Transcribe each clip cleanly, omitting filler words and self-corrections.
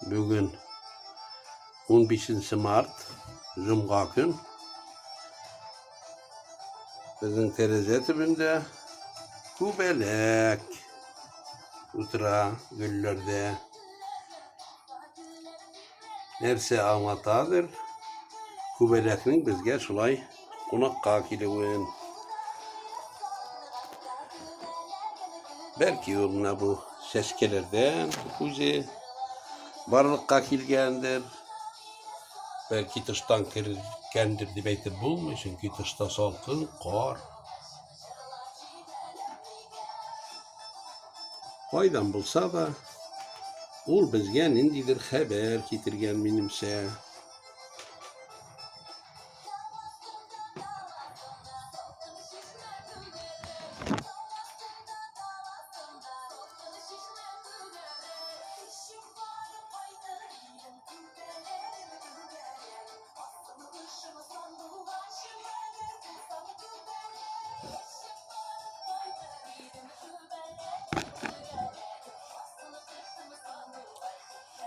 Бүген 15 март, җомга көн. Безнең тәрәзә төбендә күбәләк утыра гөлләрдә. Нәрсә аңлатадыр? Күбәләкнең безгә шулай кунакка килүен. Бәлки ул менә бу чәчкәләрдән үзе барлыкка килгәндер. Бәлки тыштан кергәндер дип әйтеп булмый, чөнки тышта салкын, кар. Кайдан булса да, ул безгә ниндидер хәбәр китергән, минемчә.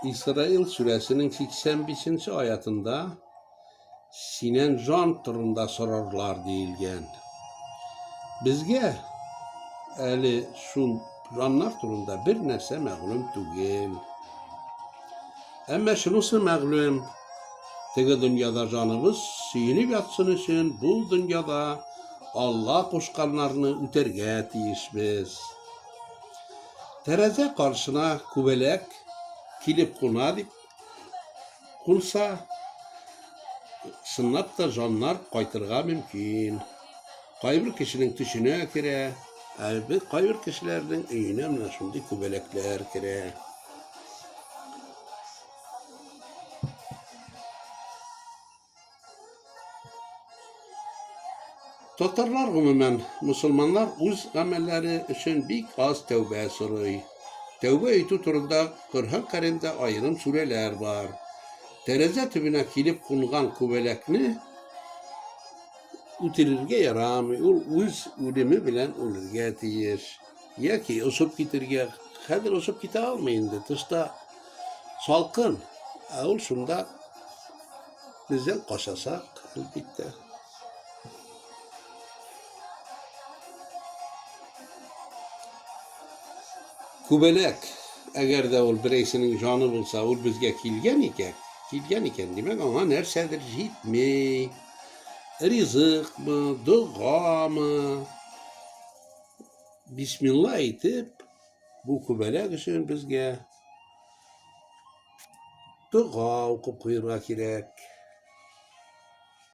Исраил сүрәсенең 85 нче аятында синән жан турында сорарлар диелгән. Безгә әле шул жаннар турында бер нәрсә мәгълүм түгел. Әмма шунысы мәгълүм, теге дөньяда җаныбыз сөенеп ятсын өчен бу дөньяда Алла кушканнарны үтәргә тиешбез. Тәрәзә каршына күбәләк килеп куна дип кунса, чынлап та җаннар кайтырга мөмкин. Кайбер кешенең төшенә керә, ә кайбер кешеләрнең өенә менә шундый күбәләкләр керә. Татарлар, гомумән, мөселманнар үз гамәлләре өчен бик аз тәүбә сорый. Тәүбә итү турында Коръән Кәримдә аерым сүрәләр бар. Тәрәзә төбенә килеп кунган күбәләкне үтерергә ярамый, ул үз үлеме белән үлергә тиеш. Яки очып китергә. Хәзер очып китә алмый инде, тышта салкын. Ә ул шунда бездән качачак, әлбәттә. Күбәләк, әгәр дә ул берәйсенең җаны булса, ул безгә килгән икән, килгән икән, димәк, аңа нәрсәдер җитми. Ризыкмы, догамы? Бисмилла әйтеп, бу күбәләк өчен безгә дога укып куярга кирәк.